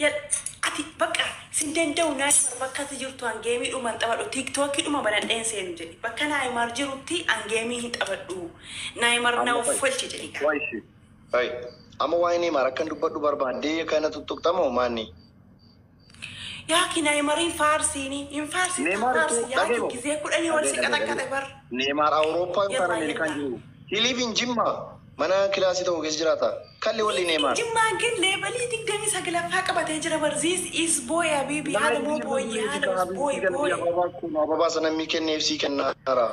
Ati bakka sin danda'u Naayimar bakka ati jirtu an geemii dhuma hin taphadhu tiiktookii dhuma banadheen seenu jedhi bakka Naayimar jirutti an geemii hin taphadhu Naayimar na Amma fa'i. offolchi jedhi gaa. Waa ishee. Fa'i. Amma waa'ee Neemaar akkan dubbadhu barbaaddee kana tuttuqxamoo maanni? Yaaki Naayimariin faarsiini hin faarsitta Neemaar faarsi itti yaaki dhagee gizee 10 ol dhagee si dhagee dhagee. qaxaqqaxe bar. Neemaar Awurooppaa yookaan Yallaa Ameerikaan yallaa. jiru. He live in Jimma. Mana kilaasii tokko keessa jiraata. Kalli walli Neemaar. Jimmaan ግን levelii 29ffaa qabatee jira bar this is boy habibi haala moo boy haala boy boy. Ababaa kun ababaa sana mi kenneef sii kennaara.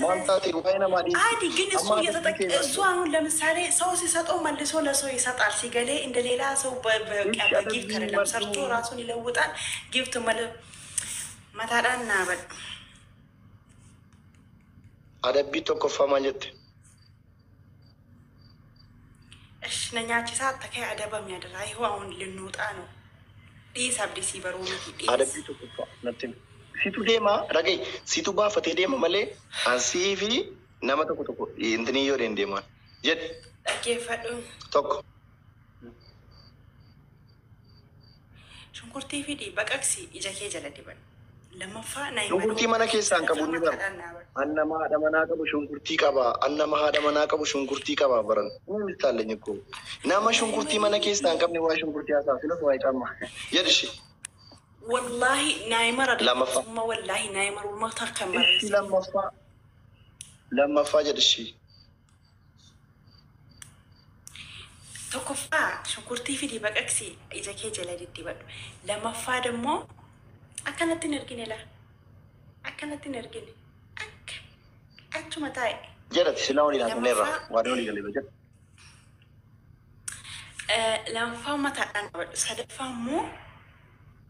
Maal taate waa'ee namaa dhiisi. አዲ ግን እሱ Amma ati እየተጠቀ kee እሱ አሁን ለምሳሌ ሰው ሲሰጠው መልሶ ለሰው ይሰጣል። ሲገሌ እንደ ሌላ ሰው Ishi በጊፍት adabbii አይደለም ሰርቶ maddu. ራሱን ይለውጣል። ጊፍት መለ መታዳን ናበል Adabbii tokkoffaa maal jette? እሽ ነኛቺ ሳተከ አደበም ያደራ ይሁ አሁን ልንወጣ ነው። ዲስ አብዲሲ በሩ miti ዲስ Adabbii tokkoffaa natti himi. Situ deema dhaga'i situ baafatee deema malee ansii fi nama tokko tokko intinii yoo deeman jedhi dhaggeeffadhu tokko. Shunkurtii fidi baqaqsi ija kee jala diban. Lammaffaa Naayimar Shunkurtii mana keessaa hin qabu ni bara. mataadhaan naa bar. An nama haadha manaa qabu shunkurtii qaba. An nama haadha manaa qabu shunkurtii qaba baran. Inni taalleen ko. Nama shunkurtii mana keessaa hin qabne waa shunkurtii haasaa filas waa caama. Jedhi ishee. Wallaahi Naayimar Lammaffaa. adabsumma wallaahi Naayimar uummata kan Ishii barreesse. lammaffaa. Lammaffaa jedhi ishee. Tokkoffaa shunkurtii fidi baqaqsi ija kee jala diddibadhu. Lammaffaa immoo akkanatti hin ergine laa. Akkanatti hin ergine. Akka achuma taa'e. Jedhati silaa walii ilaalneerra. Lammaffaa Waan walii galee jedha. Lammaffaa mataadhaan qabadhu. Sadaffaa immoo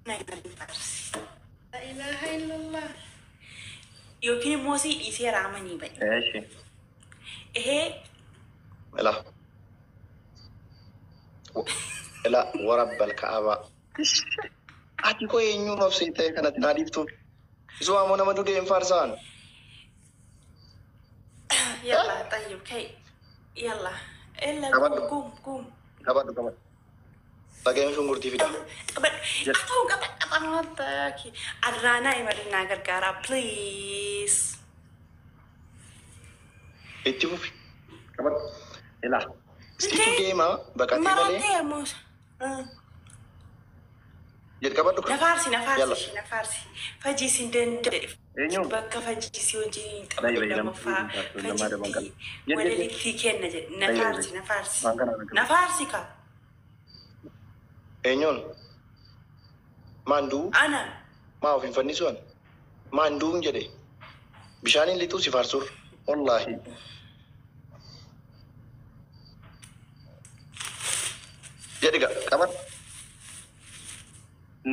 Naayimar faarsi. La ilaaha illallah. Yookiin immoo si dhiisee raamanii ba'e. Eeshi. Ehee Ilaa. Ilaa warabbal ka'abaa. Ati koo eenyuun of seetee kanatti naa dhiiftu? Isuma ammoo nama dudee hin faarsaan. yalla tayyib kai yalla illa gum Qabadhu. gum gum. Qabadhu qabadhu. Dhageen shunkurtii fida. Qabadhu. Jedhi. Atoo qaxaqaxamaatti. Arraanaa imalinaa gargaaraa please. Itti fufi. Qabadhu. Ilaa. Situ Intee deema baqatee malee. marattee ammoo. Jedhi qabadhu. Nafaarsi nafaarsi Yalla. ishee nafaarsi. Fajii sin danda'e. Eenyuun? Bakka fajii si wajjin hin Baay'ee qabne baay'ee lama lammaffaa lama adaban fajiitti qaba. Jedhi jedhi. walalitti kenna jedhe. Baay'ee Nafaarsi baay'ee. nafaarsi. Waan kana kana. Nafaarsi ka. Eenyuun? Maanduu? Ana. Maa of hin fannisuun? Maanduun jedhe. Bishaaniin lixuu si faarsurra. Wallaahi. Jedhi qabadhu.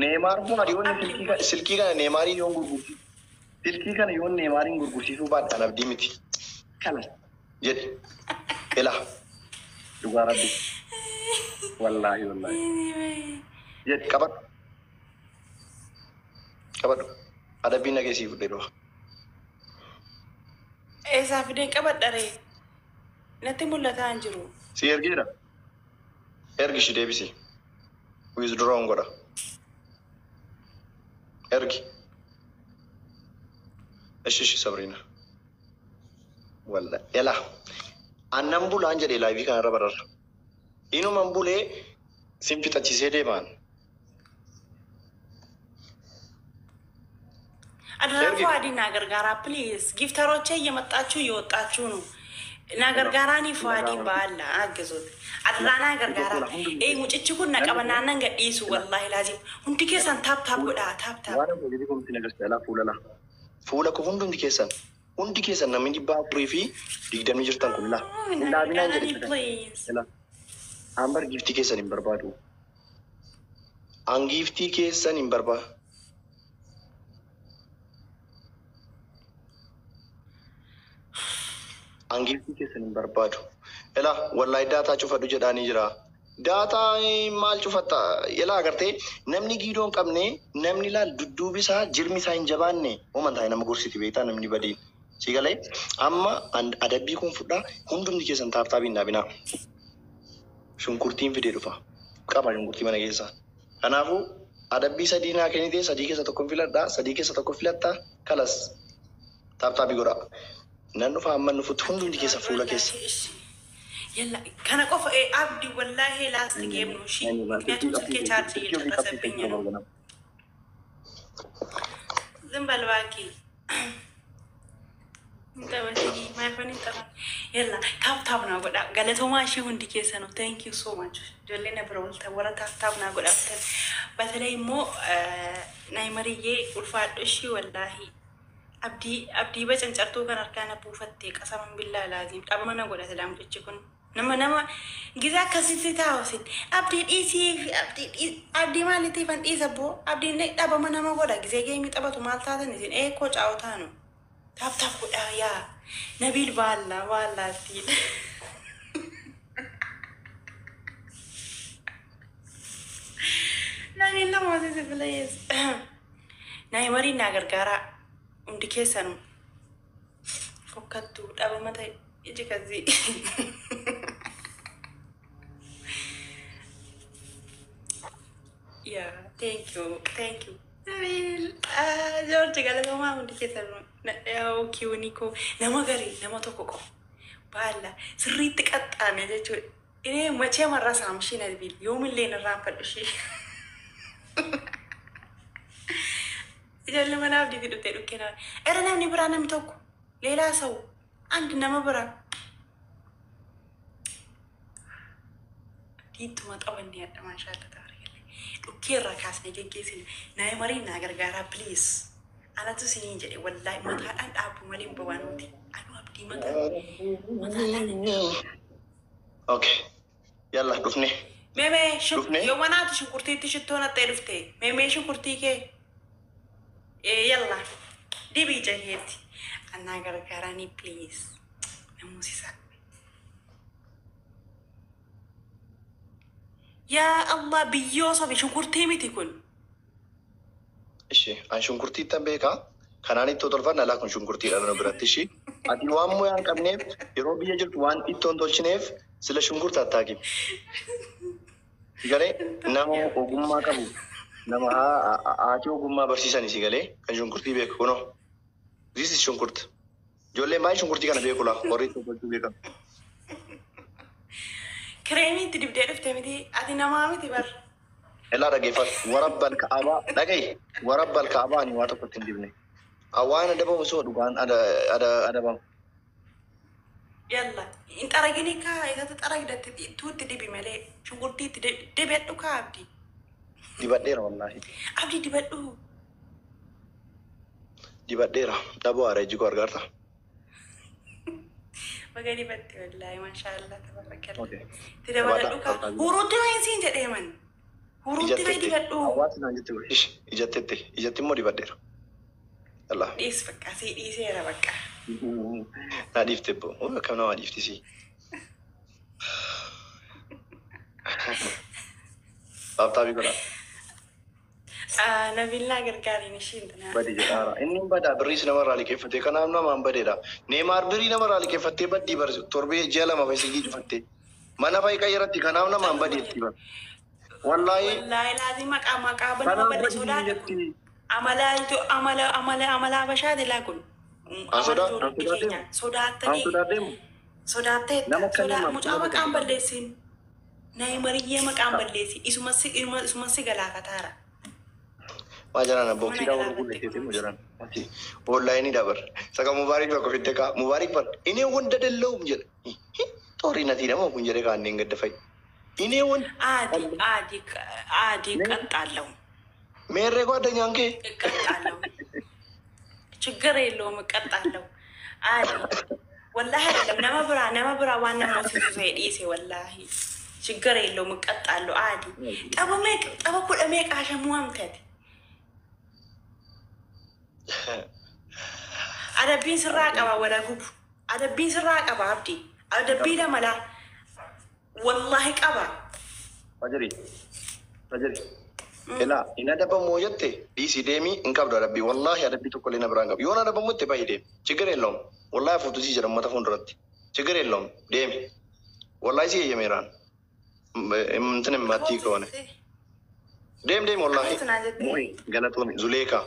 Neemaar kun yoon Abdi silkii kana Neemaarii yoon gurgursiisu. Silkii kana yoon Neemaariin gurgursiisuu baadhaan abdii miti. Kana jedhi. Ilaa. Dhugaa rabbi. Wallaahi wallaahi. Jedhi qabadhu. Qabadhu. Adabbiin nageessii fudhee dhufa. Eessaa fideen qabadha ree? Natti mul'ataa hin jiru. Si ergeera. Ergi shi deebisi. Withdrawn godha. Ergi. Ishi ishi Sabrina. Walla. Ilaa. Annan bulaan jedhee liveii kanarra bararra. Inuman bulee sin fixachiisee deemaan. Adaraa Ergi. Fuwaadii naa gargaaraa please. Gifteroቼ እየመጣችሁ እየወጣችሁ ነው። Na gargaaraanii Fuwaadiin baalla aggizooti. Adaraa naa gargaaraa. Ee mucichi kun na qaba naannan gadhiisu wallaahi laazim. Hundi keessan tap tap godhaa tap tap. Waan akka hojii kumti nagarsiisa ilaa fuula laa. Fuula koo hundumti keessan hundi keessan namni 420 jirtan kun laa. Hin Na dhaabinaan jedhe gargaaraanii sadan. please. Ilaa. Ambar giiftii keessan hin barbaadu. An giiftii keessan hin barbaadu. An giiftii keessan hin barbaadu. Ilaa wallaahi daataa cufadhu jedhaanii jira. Daataa maal cufatta? Ilaa agartee namni giidoo hin qabne namni laal dudduubi isaa jirmi isaa hin jabaanne uuman taa'ee nama gorsiti beektaa namni badiin. Si galee amma adabbii kun fudhaa hundumti keessan tap tapiin dhaabinaa. Shunkurtiin fidee dhufa. Qaba shunkurtii mana keessaa. Kanaafuu adabbii sadii naa kennite, sadii keessa tokko filadhaa, sadii keessa tokko filattaa, kalas tap tapii godhaa. Nan dhufa, amma nufutti hundumti keessa fuula keessa. Yalla kana qofa abdi wallahi last game ነው። እሺ ምክንያቱም ስልኬ ቻርጅ እየጨረሰብኝ ነው። ዝም በል እባክህ። Yalla tap tap naa godhaa. Galatoomaa ishee hundi keessanuu, thank you so much. Ijoollee na bira ooltan, warra tap tap naa godhaa. በተለይ immoo Naayimariyyee ulfaadhu ishii wallaahi. Abdii abdii bacancartuu kan harkaa na buufatte qasaman billaa laazim dhabama na godhate laamtichi kun. Nama giza akkasitti taa'u abdii dhiisii abdii abdii maaliitiif an dhiisa boo abdiin dhabama nama godha gizee geemii taphatu maal taatan isin eekoo caa'u taanu. Tap tap godhaa yaa Nabiil baallaa baallaatti. Nabiil nama hoosise filayees. Naayimariin naa gargaaraa hundi keessanuu. Fokkattuu dhabama ta'e iji kasii. Yeah, thank you, thank you. Nabil, George galatoomaa hundi keessanuu. Kiwuni koo nama garii nama tokko qofa. Baalla sirriitti qaxxaame jechuudha. Inee machee marraa saamshii Nabil yoomillee irraan ishee. Ijoollee mana abdiitti dhuftee dhukkee nama. Era namni biraa namni tokko ሌላ ሰው አንድ nama biraa. Diittuma qabanne adda maashaalla tabaarakallah. Dhukkee irraa kaasnee geggeessine naayimariin naa gargaaraa please. Anatu isiniin jedhe wallaahi mataadhaan dhaabbu malee hin babanuuti. Anuu abdii mataa mataadhaan hin dhaabu. Okay. Yalla dhufne. Meemee Dhufne? yoo manaatu shunkurtiitti shittoo nattee dhufte meemee shunkurtii kee yalla dibii jaheetti annaa gargaaranii please namuusisa. Yaa Allah biyyoo sobe shunkurtii miti kun. Ishi an shunkurtiittan beekaa. Kanaan ittoo tolfanna alaa kun shunkurtiidha nu biratti ishi. Ati waan moyaa hin qabneef yeroo biyya jirtu waan ittoon tolchineef sila shunkurta attaaqi. Si galee nama ogummaa qabu nama haati ogummaa barsiisani si galee kan shunkurtii beeku kunoo. This is shunkurta. Ijoolleen baay'ee shunkurtii kana beeku laa warri ittoo tolchuu beekan. Kireemii itti dibdee dhufte miti ati namaa miti bar. Elaa dhaggeeffadhu. Warabbal ka'abaa dhagahi. Warabbal ka'abaa ani waa tokkotti hin dibne. Waan adabamu soo dhugaan adabamu. Yalla hin xaragini kaa isatti xaragdatte tuutti dibi malee shunkurtii itti dibadhu kaa abdii. Dibadheera wallaahi. Abdii dibadhu. Dibadheera. Dhaboo haara ijji koo argaarta. Baga dibatte wallaahi maashaallah tabarakallah. Okay. Itti dabaladhu kaa huruutti wayin siin jedhee man. Huruutti wayi dibadhu. Hawaasni naan jette ish ijattetti ijatti immoo dibadheera. Allah. Dhiis bakka sii dhiiseera bakka. Naa dhiifte boo. Akkam nama dhiifti sii. Tap tapii godhaa. Nabiillaa gargaariin ishiin tana. Badi jedhaara. Inni hin badaa birriis namarraa liqeeffatee kanaaf namaan badeedha. Neemaar birrii namarraa liqeeffattee baddii bar torbee ji'a lama fa'i sigii cufattee. Mana fa'i qayyaratti kanaaf namaan badeetti bar. Wallaahi Wallaahi laazim maqaa maqaa banama kanaaf badde badii sodaadha kun. jetti. Amala amala amala amala habashaati laa kun. An Amala sodaa an ijoollee sodaa keenya deemu. An sodaattanii sodaa deemu. sodaatteetta Nama akka sodaa namaaf mucaa nama maqaan gadi. balleessin. Naayimariyyee maqaan balleessi isuma si galaafataara. Maa jarana Isuma na boksiidhaa warra galaafatte qulleessite kun. moo jarana. Onlaayinii dabar. Saka Mubaarik bakka fitte kaa Mubaarik bar. Inni wanta dalla'uum jedha. Xoorii nama kun jedhe kaanneen gadda fa'i. Inni wanta. Aadi aadi aadi እቀጣለሁ Meerree ጓደኛን kee. እቀጣለሁ። ችግር የለውም እቀጣለሁ። አዲ ወላሂ አይደለም nama biraa waan nama hojjetu ta'e dhiise wallaahi ችግር የለውም እቀጣለሁ። አዲ tapha meeqa tapha kudha meeqa hashamuu hamtate adabbiin sirraa qaba wala gubu adabbiin sirraa qaba abdii adabbii lama laa wallaahi qaba. Fajiri. Fajiri. Elaa hin adabamu jette dhiisii deemii hin qabdu adabbii. Wallaahi adabbii tokko illee na biraan qabu. Yoon adabamu itti bahi deemi. ችግር የለውም. Wallaahi afuutu sii jedha uummata fuulduratti. ችግር የለውም deemi. Wallaahi si eeyyameeraan. እንትን የማትይ ከሆነ Deem deem wallaahi. Akkuma sinaa jettee. Mu'i galatooni Zuleeka,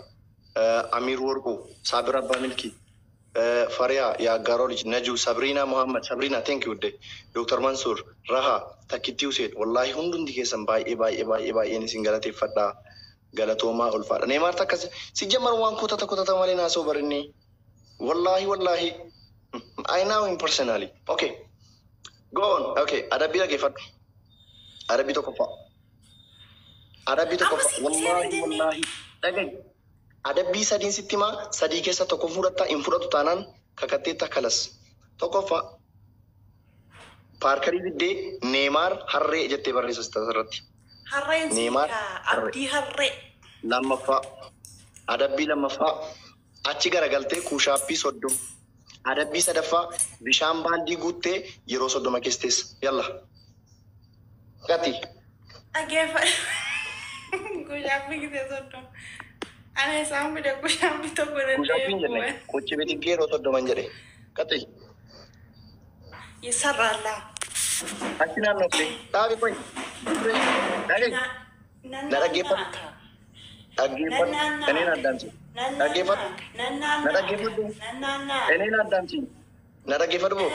Amiir Worquu, Saabir Abbaa Milkii, Fariyaa Yaaggaaroo Lij, Najuu, Sabriinaa Muhammad, Sabriinaa thank you udde, Dr. Mansuur, Raha, Takkittii Huseen, wallaahi hundumti keessan baay'ee baay'ee baay'ee baay'een isin galateeffadha. Galatoomaa ulfaadha. Neemaar takka si jammar waan kutata kutata malee naasoo barinni. Wallaahi wallaahi. I know him personally. Okay. Go on. Okay. Adabbii dhaggeeffadhu. Adabbii tokkoffaa. Adabbii Amma tokkoffaa. si seera Wallaahi jennee. wallaahi. Dhagahi. Adabbii sadiin sitti himaa sadii keessa tokko fudhatta hin fudhatu taanaan kakatteetta kalas. Tokkoffaa paarkarii fiddee Neemaar harree jettee barreessita asirratti. Harreen Neemaar siikaa harree. abdii harree. Lammaffaa adabbii lammaffaa achi garagaltee kuushaappii 30. Adabbii sadaffaa bishaan baaldii guuttee yeroo 30 keessa teessa. Yalla. Gati. Dhaggeeffadhu. Kuushaappii gisee 30. Ana isaan fide kuushaappii tokko Kuushaappii hin jenne. danda'e. Qochi bidiggee yeroo 30 jedhe. Gati. Yisarraallaa. Achi naannofte. Dhaabi qoy. Dhagahi. Na dhaggeeffadhu. Dhaggeeffadhu. Eneen addaamsi. Dhaggeeffadhu. Na dhaggeeffadhu. Eneen addaamsi. Na dhaggeeffadhu boo.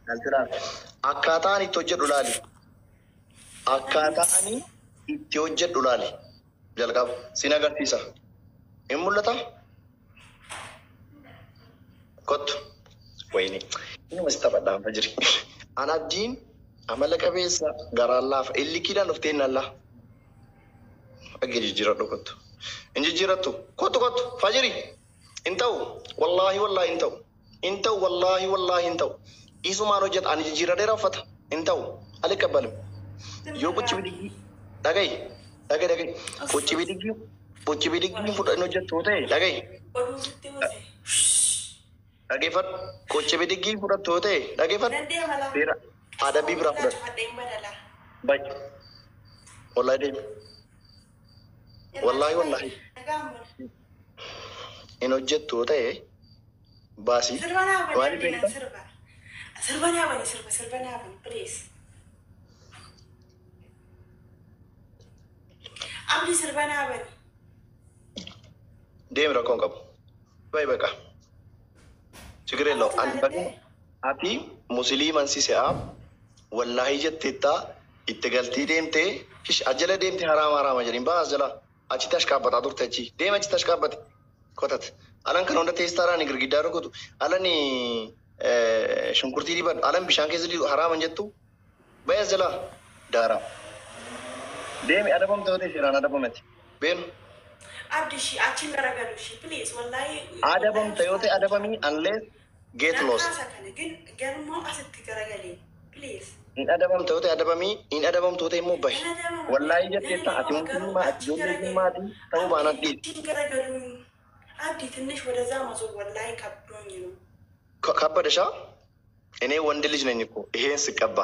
Galtiraaf. Akkaataa ani itti hojjedhu laali. Akkaataa ani itti hojjedhu laali. Jalqaba. Sin agarsiisa. Hin mul'ata? Kottu. Wayini. Inni si taphadhaan fajiri. An abdiin amala qabeessa garaan laafa. Illikiidhaan dhuftee hin allaa. Dhagge jijjiiradhu kottu. Hin jijjiirattu. Kottu kottu. Fajiri. Hin ta'u. Wallaahi wallaahi hin ta'u. Hin ta'u wallaahi wallaahi hin ta'u. Isumaan hojjeta. Ani jijjiiradheera uffata. Hin ta'u. Ali qabbalim. Yoo qochi bidiggii dhagahi. Dhagahi dhagahi. Qochi bidiggii qochi bidiggii fudhan hojjettu ta'e dhagahi. Oduu sitti hose. Dhaggeeffadhu. Qochi bidiggii fudhattu ta'e dhaggeeffadhu. Dandee mala. Seera adabbii biraa fudhadhu. Cufadheen badala. Bayi. Wallaahi deemi. Wallaahi wallaahi. Hin hojjettu ta'e baasii. Sirba naa bani Maaliif abdiin beektaa? sirba. Sirba naa bani sirba sirba naa bani please. Abdi sirba naa bani. Deemi rakkoon qabu. Bayi baqa. ችግር የለው። Ati musliiman si se'a wallaahi jetteetta itti galtee deemtee kish ajjala deemte haraama haraama jedhin baas jala achitti ashkaabbataa turte achi deema achitti ashkaabbate kotat alan kana hunda teestaaraan girgiddaa rukutu alan shunkurtii dibadhu alan bishaan keessa dibu haraama jettu bayas jala daara deemi adabamte yoo ta'e seeraan adabamati beenu Abdi shi achiin garagalu shi please wallaahi. Adabamte yoo ta'e adabamii unless get lost. Kaasa kana ግን garuu asitti garagalee please. Hin adabamte yoo ta'e adabamii, hin adabamtu yoo ta'e immoo bahi. Wallaahi jetteetta ati musliimaa ati ijoollee jimmaati ta'uu baanaan dhiisi. Achiin garagalu አብዲ ትንሽ ወደዛ መዞር ወላሂ ከብዶኝ ነው። ከበደሻ? እኔ ወንድ ልጅ ነኝ እኮ ይሄን ስቀባ፣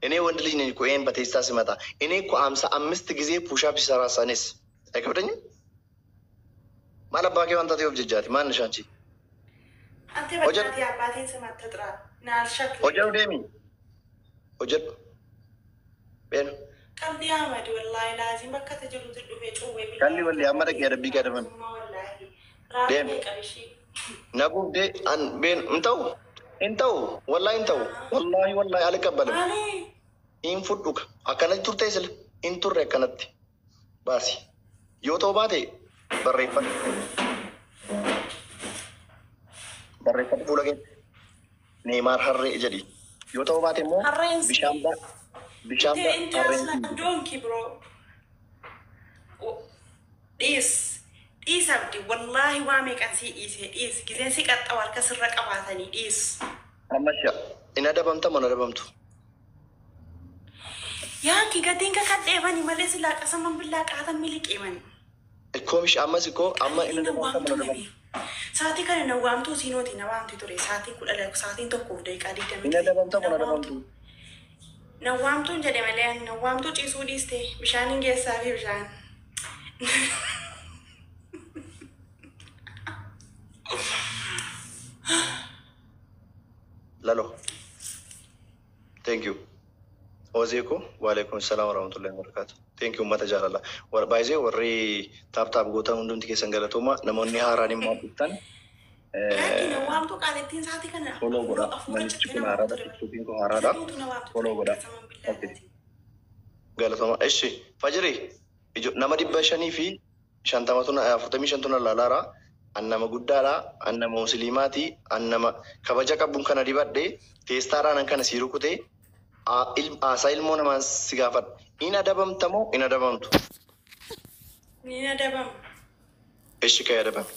እኔ ወንድ ልጅ ነኝ እኮ ይሄን በቴስታ ስመጣ፣ እኔ እኮ 55 ጊዜ ፑሻፕ ሲሰራ እኔስ አይከብደኝም? ማለባኬ ዋንታ ቴ ጀጃቲ ማንሽ አንቺ አንተ በእናትህ የአባቴን ስም አትጥራ። ናልሸክ Hojjedhu deemi hojjedhu beenu Qalbii Ahmad wallaahi laazim bakka ati jirutti dhufee cuuwwee Qalli walli amma dhaqee adabbii gadaman. Wallaahi Deem. raafii qabishii. Naguubdee an beenu hin ta'u hin ta'u wallaahi hin ta'u wallaahi wallaahi alqabbalim Maali? Hin fudhu akkanatti turte sila hin turre akkanatti baasi yoo ta'u baate barreeffadhu barreeffadhu fuula keetti Neemaar harree jedhi yoo ta'u baate immoo Harreen si. Bishaan ba bishaan ba harreen si. Donkey bro. Dhiis. Dhiis abdi wallaahi waa meeqan sii dhiise dhiis giseen si qaxxawu harka sirra qabaatanii dhiis. Amma si'a hin adabamta moo hin adabamtu? Yaanki gatiin kakadheefani malee silaa qasaman billaa qaatan miliqeeman. Ikkoo mish ammas ikkoo amma hin adabamta moo hin adabamtu? Sa'aatii kana na waamtuu siinooti na waamti ture sa'aatii 12 sa'aatiin 1:20. Hin adabamta moo hin adabamtu? Na waamtuun jedhe malee ani na waamtuu ciisuu dhiiste bishaan hin geessaa fi bishaan. Lalo. Thank you. Ozeeko. Waalaikum salam warahmatullahi wabarakatuh. Thank you, uummata jaalala. Baay'ee warri tap tap gootan hundumti keessan galatooma. Namoonni haaraan immoo dhuftan Laakiin waamtu qaalittiin sa'aatii kana follow godha. afuura Manichi cittee kun nama haaraadha. ture. TikTokiin kun haaraadha. Sanuutu na waamtu Follow ture. godha. Saman Okay. billaahi. Galatoma. Eshi Fajiri nama 550tu 45tu na laalaara. An nama guddaadha. An nama musliimaati. An nama kabaja qabuun kana dibadhe teestaadhaan an kana sii rukute haasaa ilmoo namaan si gaafadha. In adabamta moo in adabamtu? Ni adabama. Eshi ka'ee adabame.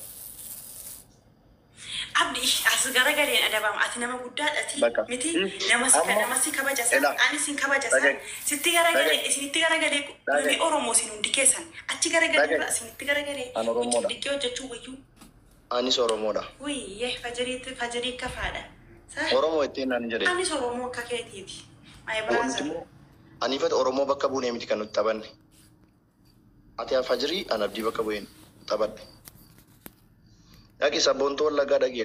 Abdi as garagaleen adabama. Ati nama guddaadhati Bakka. miti nama si Amma nama si kabaja san ela ani sin kabaja san dhaga'i sitti garagalee dhaga'i isinitti garagalee namni dhaga'i Oromoo isin hundi keessan achi garagalee dhaga'i. irra isinitti garagalee An Oromoodha. mucumdiqqee hojjechuu wayyuu. Anis Oromoodha. Wiyyee fajiriitti fajirii kafaadha. Sa Oromoo ittiin naan jedhe. anis Oromoo akka keetiiti. My Wanti brother. immoo aniifata Oromoo bakka buunee miti kan nuti taphanne. Ati Fajirii an Abdii bakka bu'een taphadhe. Dhaqi sabboontuu Wallaggaa dhaqi.